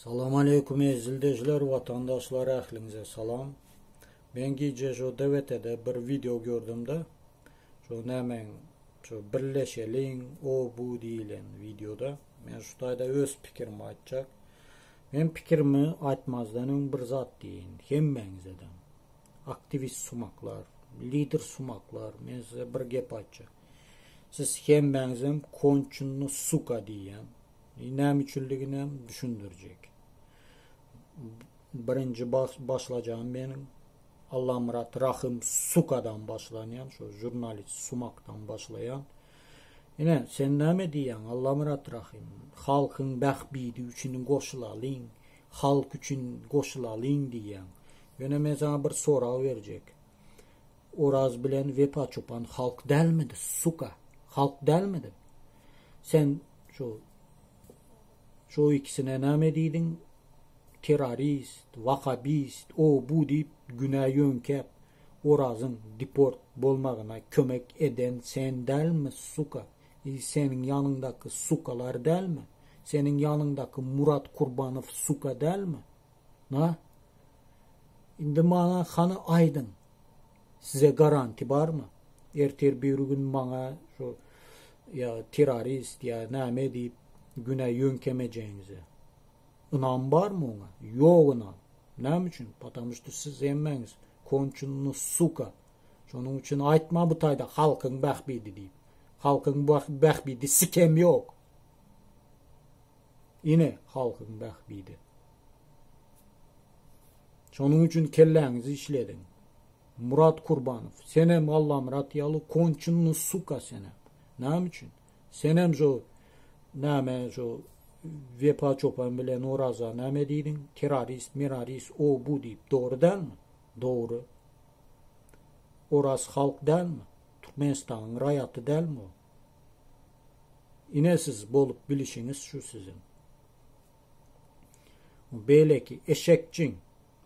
Salam aleýkum ezildeşler watandaşlar ähliňize salam. Men gije şu DVT-de bir wideo gördümde şu nämeň şu birleşeliň o bu diýilen wideoda men şu taýda öz pikirimi aýtjak. Men pikirimi aýtmazdan öň bir zat diýeýin hemmäňizeden. Aktiwist sumaklar, lider sumaklar men size bir gep aýtjak. Siz hemmäňizem konçunny suka diýýän. Näme üçinliginem düşündirjek. Birinji başlajagym meniň Allamyrat Rahym sukadan başlanýan, şo žurnalist sumakdan başlaýan. Ine, sen näme diýýäň, Allamyrat Rahym? Halkyň bähbidi üçin goşulalyň, halk üçin goşulalyň diýýäň. Ýöne men saňa bir sorag berjek. Oraz bilen Wepa çopan halk dälmidi, suka? Halk dälmidi? Sen şu şu ikisine näme diýdiň? Terrorist, wahabist, o bu diýip günä ýöňkäp Orazyň deport bolmagyna kömek eden sen dälmi, suka? I seniň ýanyňdaky sukalar dälmi? Seniň ýanyňdaky Murat Kurbanow suka dälmi? Na? Indi maňa hany aýdyň. Size garanti barmy? Ertir birigün maňa şu ýa terrorist ýa näme diýip günä ýöňkemejegiňize. Ynam barmy oňa? Ýok ynam. Näme üçin? Потому что siz hemmäňiz konçunny suka. Şonuň üçin aýtma bu taýda halkyň bähbidi diýip. Halkyň bähbidi sikem ýok. Ine halkyň bähbidi. Şonuň üçin kelläňizi işlediň. Murat Kurbanow, senem Allamyrat ýaly konçunny suka senem. Näme üçin? Senem şu näme şu Wepa çopan bilen Oraza näme diýdiň? Terrorist, merarist, o bu diýip. Dogry dälmi? Dogry. Oraz halk dälmi? Türkmenistanyň raýaty dälmi o? Ine siz bolup bilişiňiz şu siziň. Beýleki eşekçiň,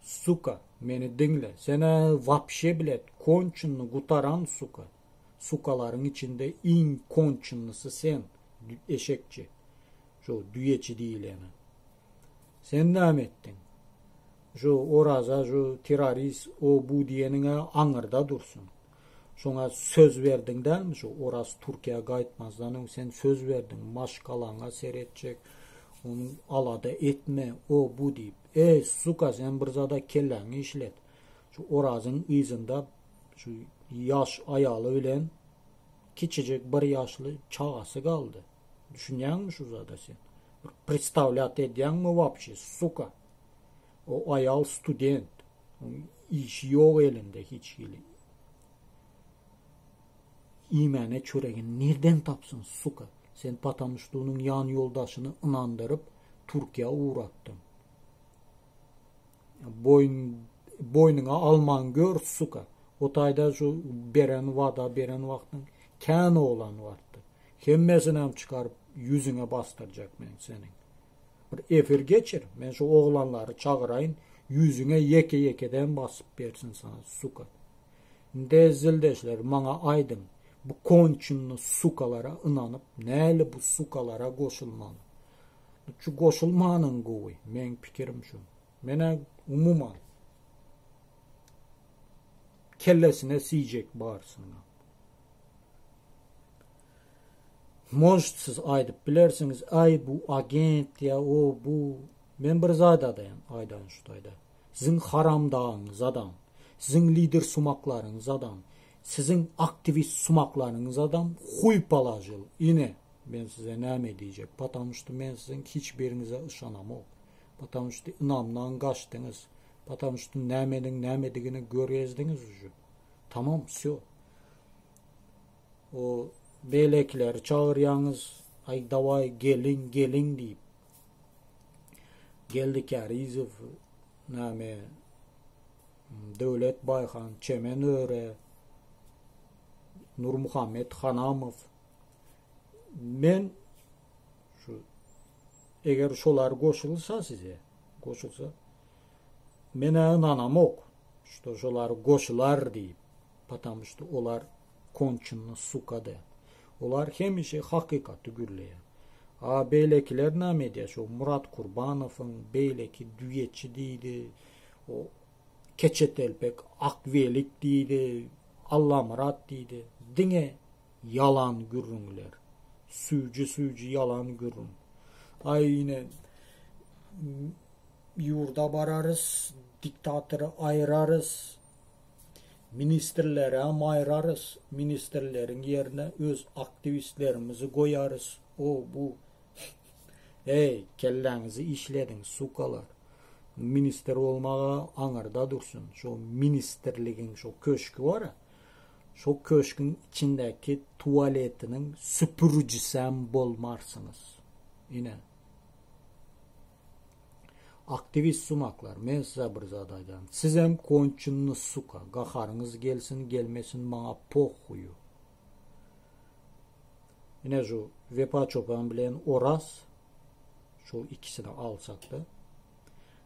suka, meni diňle, sen-ä wapşe bilet konçunny gutaran suka. Sukalaryň içinde iň konçunnysy sen, eşekçi. Şu düýeçi diýileni. Sen näme etdiň? Şu Oraza şu terrorist o bu diýeniň-ä aňyrda dursun. Şoňa söz berdiň dälmi şu Oraz Türkiýä gaýtmazdan öň sen söz berdiň maşgalaňa seretjek ony alada etme o bu diýip. Eý suka sen bir zada kelläňi işlet. Şu Orazyň yzynda şu ýaş aýaly bilen kiçijik bir ýaşly çagasy galdy. Düşünýäňmi şu zada sen? Bir predstavlýat edýäňmi wapşe suka? O aýal student. Onuň işi ýok elinde hiç hili. Iýmäne çöregini nirden tapsyn, suka. Sen patamuştunyň ýan ýoldaşyny ynandyryp Türkiýä ugratdyň. Boýun boýnuňa alman gör, suka. O taýda şu beren wada beren wagtyň kän oglan bardy. Hemmesinem çykaryp ýüzüňe basdyrjak men seniň. Bir efir geçir, men şu oglanlary çagyraýyn, ýüzüňe ýeke-ýekeden basyp bersin sana, suka. Indi zildeşler, maňa aýdyň, bu konçunny sukalara ynanyp, näli bu sukalara goşulmaly? Şu goşulmanyň gowy, meň pikirim şu. Menä umuman kellesine siýjek barysynyňam. Может siz aýdyp bilersiňiz, aý bu agent ýa o bu. Men bir zat adaýan, aýdan şu taýda. Siziň haramdagyňyz adam, siziň lider sumaklaryňyz adam, siziň aktiwist sumaklaryňyz adam huý polažil. Ine, men size näme diýjek. Потому что men siziň hiç biriňize yşanamok. Потому что ynamdan gaçdyňyz. Потому что nämeniň nämedigini görkezdiňiz уже. Tamam, всё. O beýlekileri çagyrýaňyz, aý dawaý geliň, geliň diýip. Geldi Kärizow, näme, Döwlet Baýhan, Çemen Öre, Nurmuhammet Hanamow. Men şu eger şolar goşulsa size, goşulsa, men-ä ynanamok, şto şolar goşular diýip. Потому что olar konçunny suka däl. Olar hemişe hakykaty gürleýär. A beýlekiler näme edýär? Şo Murat Kurbanowyň beýleki düýeçi diýdi. O keçe telpek ak welik diýdi. Allamyrat diýdi. Diňe ýalan gürrüňler. Süýji-süýji ýalan gürrüň. Aý ine ýurda bararys, diktatory aýyrarys. Ministrlerem aýrarys, ministrleriň ýerine öz aktiwistlerimizi goýarys, o, bu. Eý, kelläňizi işlediň, sukalar. Ministr bolmaga aňyrda dursun, şo ministrligiň şo köşgi bar-a, şo köşgüň içindäki tualetiniň süpürijisem bolmarsyňyz. Ine. Aktiwist sumaklar, men size bir zat aýdan. Sizem konçunny suka, gaharyňyz gelsin gelmesin maňa pohuýu. Ine şu Wepa çopan bilen Oraz şu ikisini alsakda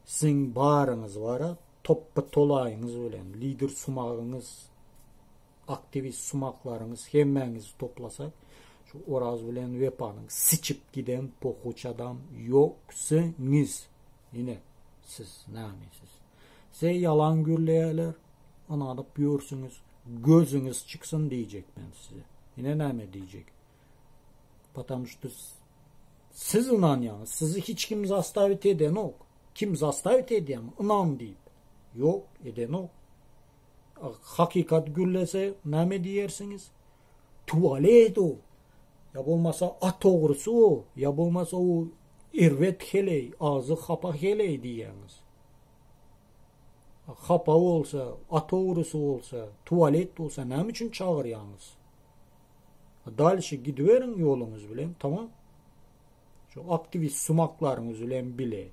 siziň baryňyz bara topby tolaýyňyz bilen lider sumagyňyz aktiwist sumaklaryňyz hemmäňizi toplasak şu Oraz bilen Wepanyň siçip giden pohuç adam ýoksyňyz. Ine siz näme siz. Size ýalan gürleýärler, ynanyp ýörsüňiz, gözüňiz çyksyn diýjek men size. Ine näme diýjek. Потому что siz ynanýaňyz, sizi hiç kim zastavit edenok. Kim zastavit edýärmi? Ynan diýip. Ýok, edenok. Hakykat gürlese näme diýersiňiz? Tualet o. Ýa bolmasa at ogrusy o, ýa bolmasa o erbet heleý, agzy hapa heleý diýýäňiz. Hapa bolsa, at ogrusy bolsa, tualet bolsa näme üçin çagyrýaňyz? Dalşy gidiberiň ýoluňyz bilen, tamam. Şu aktiwist sumaklaryňyz bilen bile.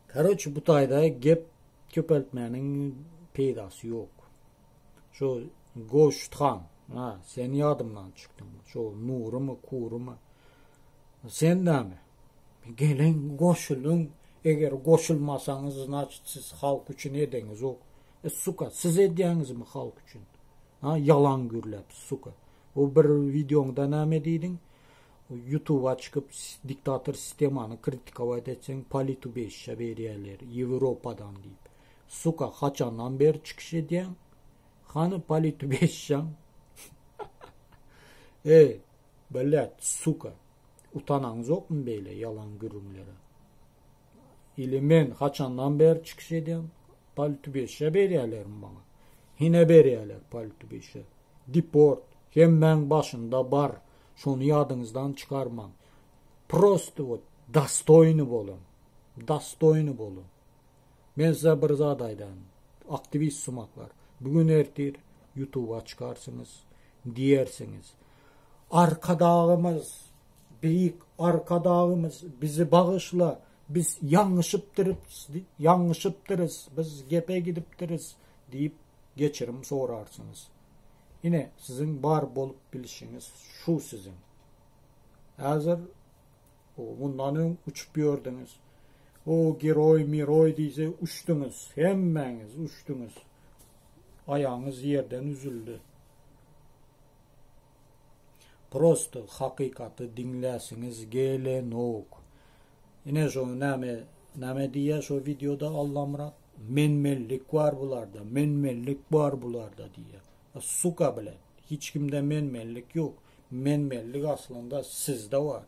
Karoçi bu taýda gep köpeltmäniň peýdasy ýok. Şu Goşut han, ha, sen ýadymdan çykdyň. Şu Nurymy, Kurymy. Sen näme? Geliň, goşulyň. Eger goşulmasaňyz, znaçit siz halk üçin edeňizok. E, suka, siz edýäňizmi halk üçin? Ha, ýalan gürläp, suka. O bir wideoňda näme diýdiň? Ýutuba çykyp diktator sistemany kritikowat etseň politubeşşe berýärler Ýewropadan diýip. Suka haçandan beri çykyş edýäň? Hany politubeşşaň? Eý, blýat, suka. Utanaňzokmy beýle ýalan gürrüňlere? Ili men haçandan beri çykyş edýän? Politubeşşe berýärlermi maňa? Hine berýärler politubeşşe. Deport hemmäň başynda bar. Şony ýadyňyzdan çykarmaň. Prosto wot dostoýny boluň. Dostoýny boluň. Men size bir zat aýdaýyn. Aktiwist sumaklar. Bu gün ertir ýutuba çykarsyňyz, diýersiňiz. Arkadagymyz, beýik Arkadagymyz bizi bagyşla, biz ýalňyşypdyrys, ýalňyşypdyrys, biz gepe gidipdiris diýip geçirim sorarsyňyz. Ine, siziň bar bolup bilşiňiz şu siziň. Häzir mundan öň uçup ýördüňiz. O geroý, miroý diýse uçduňyz. Hemmäňiz uçduňyz. Aýagyňyz ýerden üzüldi. Prosto hakykaty diňläsiňiz gelenok. Ine şo näme näme diýýär şo wideoda Allamyrat? Men-menlik bar bularda, men-menlik bar bularda diýýär. Suka bilen. Hiç kimde men-menlik ýok. Men-menlik aslynda sizde bar.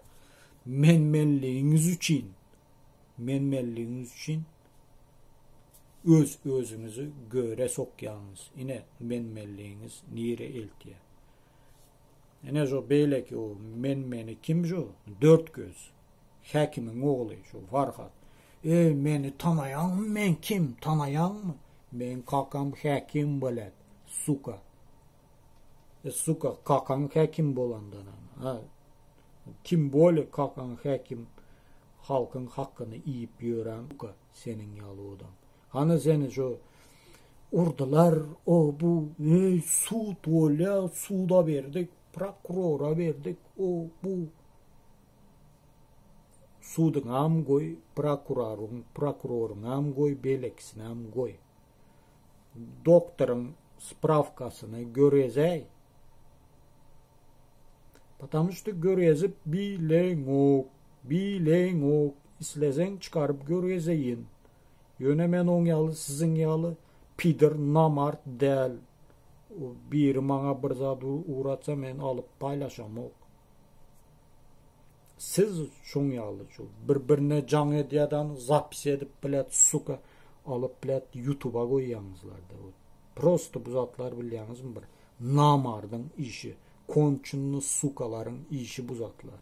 Men-menligiňiz üçin, men-menligiňiz üçin öz özüňizi göre sokýaňyz. Ine men-menligiňiz nire eltýär. Ine şo beýleki o men-meni kim şo? Dört göz. Häkimiň ogly şo Farhat. Eý meni tanaýaňmy men kim tanaýaňmy? Meň kakam häkim belet suka. E suka kakaň häkim bolandanam ha. Tim bolе kakaň häkim halkyň hakyny iýip ýören suka seniň ýaly odam. Hany seni şo urdular o bu eý sud bolýa suda berdik prokurora berdik o bu. Suduňam goý, prokuraryň, prokuroryňam goý, beýlekisinäm goý. Doktoryň sprawkasyny görezäý. Потому что görkezip bileňok. Bileňok. Isleseň çykaryp görkezeýin. Ýöne men oň ýaly siziň ýaly pidr namart däl. Biri maňa bir zat ugratsa men alyp paýlaşamok. Siz şoň ýaly şu bir birine jaň edýädan zapis edip bilet suka alyp bilet ýutuba goýýaňyzlarda. Prosto bu zatlar bilýäňizmi bir namardyň işi. Konçunny sukalaryň işi bu zatlar.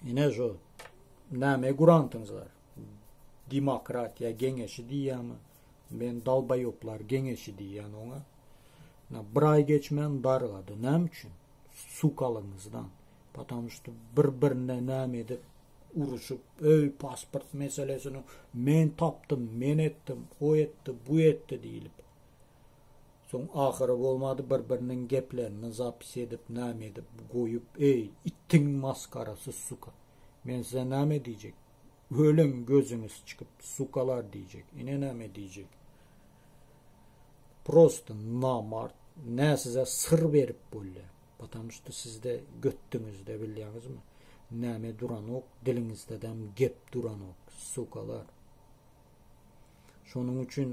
Ine şu näme gurantyňyzlar? Demokratiýa geňeşi diýýämi? Men dalbaýoplar geňeşi diýýän oňa. Na bir aý geçmän dargady. Näme üçin? Sukalygyňyzdan. Потому что bir-birine näme edip uruşyp, öý pasport meselesini men tapdym, men etdim, o etdi, bu etdi diýlip. Soň ahyry bolmady bir-biriniň geplerini zapis edip näme edip goýup eý itiň maskarasy suka. Men size näme diýjek? Ölüň gözüňiz çykyp sukalar diýjek. Ine näme diýjek. Prosto namart nä size syr berip bolýa. Потому что sizde götüňizde bilýäňizmi näme duranok diliňizdedem gep duranok sukalar. Şonuň üçin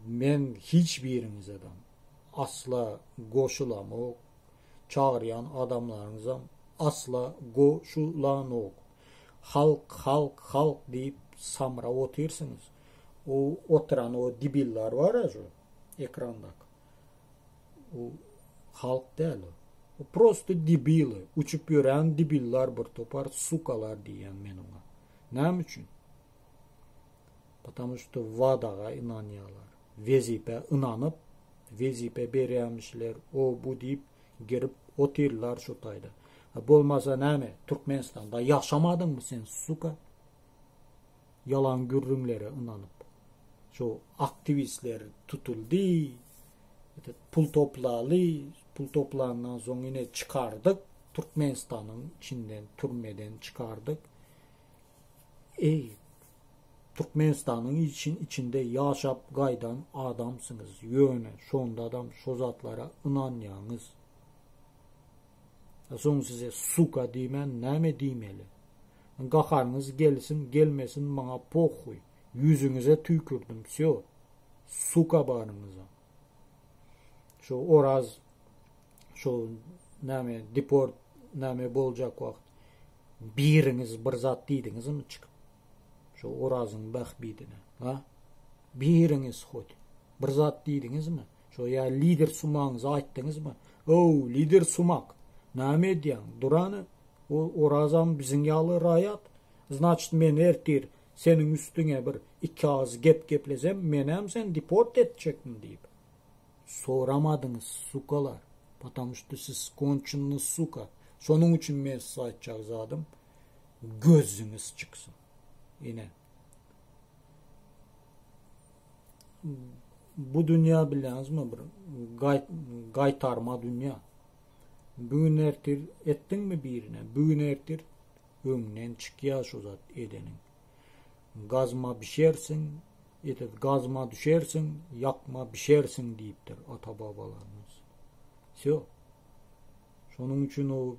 Men hiç biriňizedem asla goşulamok, çagyrýan adamlaryňyzam asla goşulanok. Halk, halk, halk diýip samrap otyrsyňyz. O oturan o debillar bar-a şu ekrandaky. O halk däl o. O prosto debily, uçup ýören debillar bir topar sukalar diýýän men oňa. Näme üçin? Потому что wadaga ynanýarlar. Wezipä ynanyp, wezipe berýärmişler, o bu diýip girip otyrlar şu taýda. A bolmasa näme, Türkmenistanda ýaşamadyňmy sen, suka? Ýalan gürrüňlere ynanyp. Şu aktiwistler tutuldy, pul toplaly, pul toplandan soň ine çykardyk, Türkmenistanyň içinden, türmeden çykardyk. Eý, Türkmenistanyň için içinde ýaşap gaýdan adamsyňyz, ýöne şondadam şo zatlara ynanýaňyz. A soň size suka diýmän näme diýmeli? Gaharyňyz gelsin gelmesin maňa pohuý, ýüzüňize tüýkürdim wsýo. Suka baryňyza. Şo Oraz şo näme deport näme boljak wagt biriňiz bir zat diýdiňizmi çykyp şo Orazyň bähbidine ha biriňiz hot bir zat diýdiňizmi şo ýa lider sumagyňyzy aýtdyňyzmy ow lider sumak näme edýäň durany o Orazam biziň ýaly raýat znaçt men ertir seniň üstüňe bir iki agyz gep geplesem menem sen deport etjekmi diýip Soramadyňyz sukalar потому что siz konçenny suka şonuň üçin men size aýtjak zadym gözüňiz çyksyn ine bu dünýä bilýäňizmi bir gaýtarma dünýä bu gün ertir etdiňmi birine bu gün ertir öňden çykýar şu zat edeniň Gazma bişersiň, etet gazma düşersiň, ýakma bişersiň diýipdir ata-babalarymyz. Wsё. Şonuň üçin o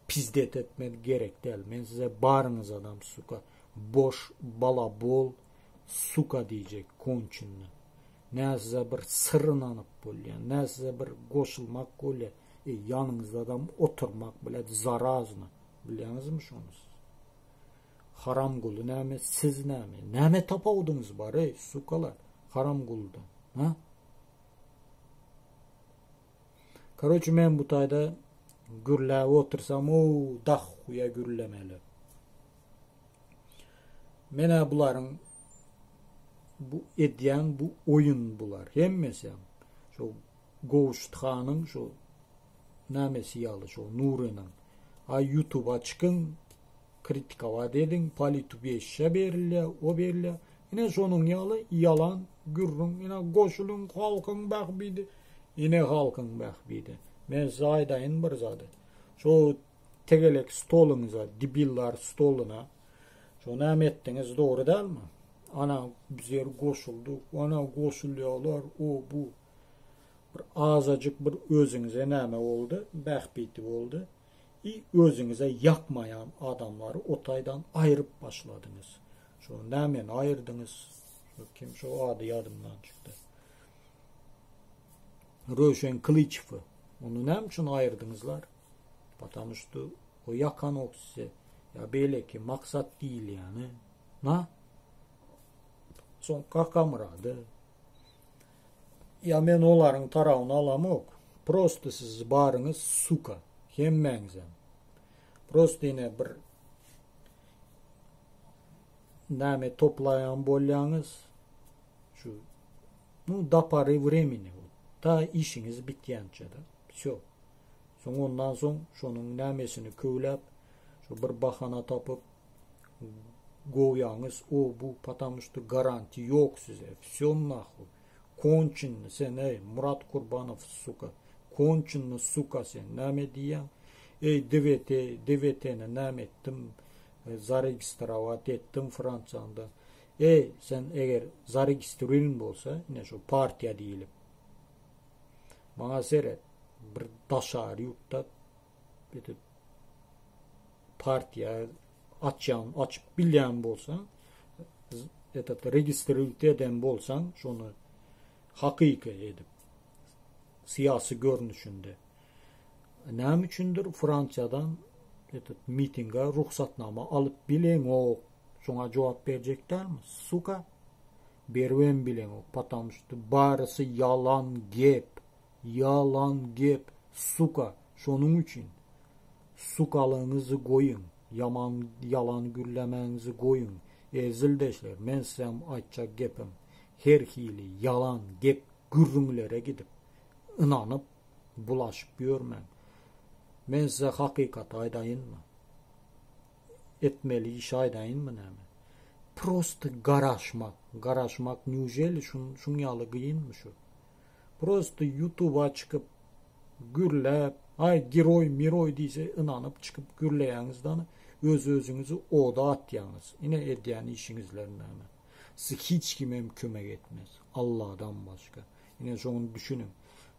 pizdet etmek gerek däl. Men size baryňyzadam suka boş balabol suka diýjek konçenny. Nä size bir syr ynanyp bolýa, nä size bir goşulmak bolýa. E, ýanyňyzdadam oturmak bilet zarazno. Bilýäňizmi şony siz? Haramguly näme siz näme? Näme tapawudyňyz bar eý sukalar Haramguludan ha? Karoçe men bu taýda gürläp otursam o dahuýa gürlemeli. Menä bularyň bu edýän bu oýun bular hemmesi. Şo Gowşut hanyň şo nämesi ýaly şo Nurynyň. A ýutuba çykyň Kritikowat ediň, politubýeşşe berilýär, o berilýär. Ine şonuň ýaly ýalan gürrüň, ine goşulyň halkyň bähbidi. Ine halkyň bähbidi. Men size aýdaýyn bir zady. Şo tegelek stoluňyza, debillar stoluna şo näme etdiňiz dogry dälmi? Ana bizler goşuldyk, ana goşulýarlar, o bu. Bir azajyk bir özüňize näme boldy, bähbiti boldy. I özüňize ýakmaýan adamlary o taýdan aýryp başladyňyz. Şo nämeni aýyrdyňyz? Şo kim şo ady ýadymdan çykdy. Röwşen Kylyçewi. Ony näme üçin aýyrdyňyzlar? Потому что o ýakanok size. Ýa beýleki maksat diýilýäni. Na? Soň Kakamyrady. Ýa men olaryň tarabyny alamok. Prosto siz baryňyz suka. Hemmäňizem. Prosto ine bir näme toplaýan bolýaňyz. Şu nu do pory времени. Ta işiňiz bitýänçe-de. Vsё. Soň ondan soň şonuň nämesini köwläp, şu bir bahana tapyp Gowýaňyz o bu потому что garantiýa ýok size vsё nahwy konçenny sen eý Murat Kurbanow suka konçenny suka sen näme diýýäň eý dwt dwt-ni näme etdim zaregistrowat etdim Fransiýanda eý sen eger zaregistririn bolsa ine şu partiýa diýilip maňa seret bir daşary ýurtda edip partiýa açýan, açyp bilýän bolsaň, etet registririlt eden bolsaň, şony hakyky edip syýasy görnüşinde. Näme üçindir Fransiýadan etet mitinge rugsatnama alyp bileňok. Şoňa jogap berjek dälmi? Suka. Beribem bileňok. Потому что barysy ýalan gep. Ýalan gep. Suka. Şonuň üçin Sukalygyňyzy goýuň, ýaman ýalan gürlemäňizi goýuň, ezildeşler, men sizem aýtjak gepim, her hili ýalan gep gürrüňlere gidip, ynanyp, bulaşyp ýörmäň. Men size hakykaty aýdaýynmy? Etmeli işi aýdaýynmy näme? Prosto garaşmak, garaşmak newželi şun şuň ýaly gynmy şu? Prosto ýutuba çykyp gürläp, aý geroý miroý diýse ynanyp çykyp gürleýäňiz dany öz özüňizi oda atýaňyz. Ine edýän işiňizler näme. Size hiç kimem kömek etmez. Alladan başga. Ine şony düşüniň.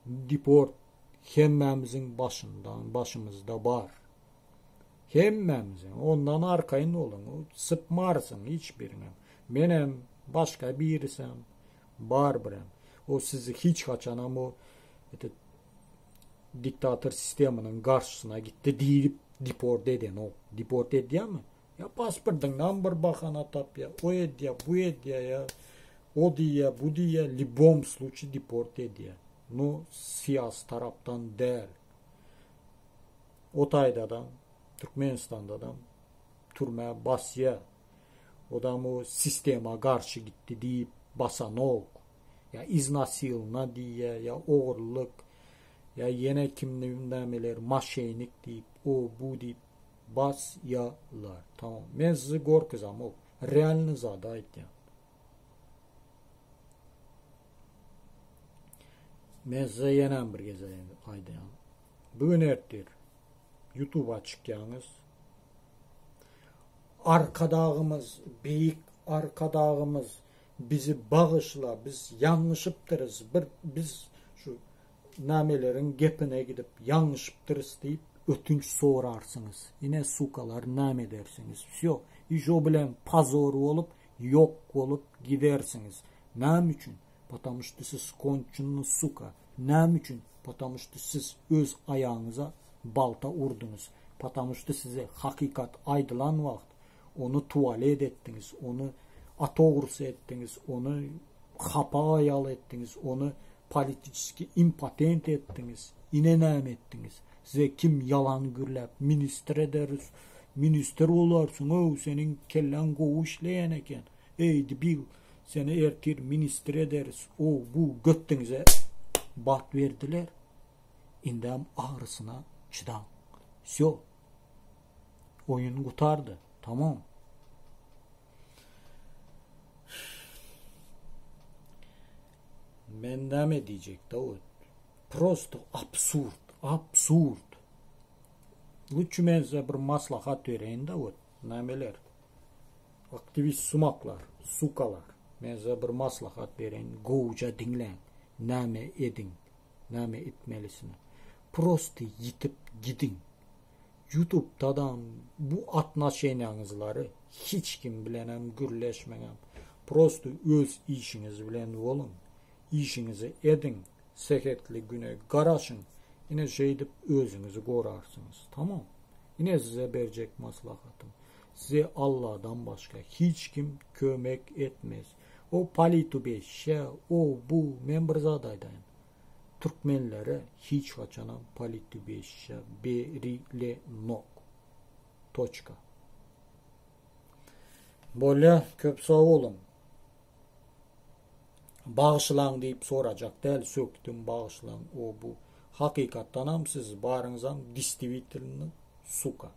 Deport hemmämiziň başyndan başymyzda bar. Hemmämiziň. Ondan arkaýyn boluň. Sypmarsyň hiç biriňem. Menem, başga birisem. Bar birem. O sizi hiç haçanam o etet diktator sistemanyň garşysyna gitdi diýip deport edenok. Deport edýärmi? Ýa pasportyňdan bir bahana tapýar, o edýär, bu edýär ýa o diýýär, bu diýýär, libom sluçi deport edýär. No syýasy tarapdan däl. O taýdadam, Türkmenistandadam türmä basýar. Odam o sistema garşy gitdi diýip basanok. Ýa iznasilna diýýä, ýa ogurlyk, ýa ýene kim nämeler maşenik diýip, o bu diýip basýalar. Tamam. Men sizi gorkuzamok. Realny zady aýtýan. Men size ýenem bir gezek aýdýan. Bu gün ertir YouTube-a çykýaňyz. Arkadagymyz, beýik Arkadagymyz bizi bagyşla, biz ýalňyşypdyrys, bir biz şu nameleriň gepine gidip ýalňyşypdyrys diýip ötünç sorarsyňyz. Ine sukalar name edersiňiz. Wsyo. I şo bilen pozor bolup, ýok bolup gidersiňiz. Näme üçin? Потому что siz konçenny suka. Näme üçin? Потому что siz öz aýagyňyza balta urduňyz. Потому что size hakykat aýdylan wagt ony tualet etdiňiz, ony at ogrusy etdiňiz, ony hapa aýal etdiňiz, ony politiçeski impotent etdiňiz. Ine näme etdiňiz. Size kim ýalan gürläp ministr ederis, ministr bolarsyň ow seniň kelläň gowy işleýän eken. Eý debil seni ertir ministr ederis ow bu götüňize bat berdiler. Indem agyrysyna çydaň. Wsyo. Oýun gutardy. Tamam. Men näme diýjek Dawut? Prosto absurd, absurd. Lütçü men size bir maslahat bereýin Dawut. Nämeler? Aktiwist sumaklar, sukalar. Men size bir maslahat bereýin, gowuja diňläň. Näme ediň? Näme etmelisini. Prosto ýitip gidiň. Ýutubdadam bu atnaşeniýaňyzlary hiç kim bilenem gürleşmeňem. Prosto öz işiňiz bilen boluň. Işiňizi ediň. Sähetli güne garaşyň. Ine şeýdip özüňizi gorarsyňyz. Tamam. Ine size berjek maslahatym. Size Alladan başga hiç kim kömek etmez. O politubeşşe, o bu, men bir zat aýdaýyn. Türkmenlere hiç haçanam politubeşşe berilenok. Toçka. Bolýa, köp sag boluň. Bagyşlaň diýip sorajak däl, sökdüm bagyşlaň o bu. Hakykatdanam siz baryňyzam distiwitelny suka.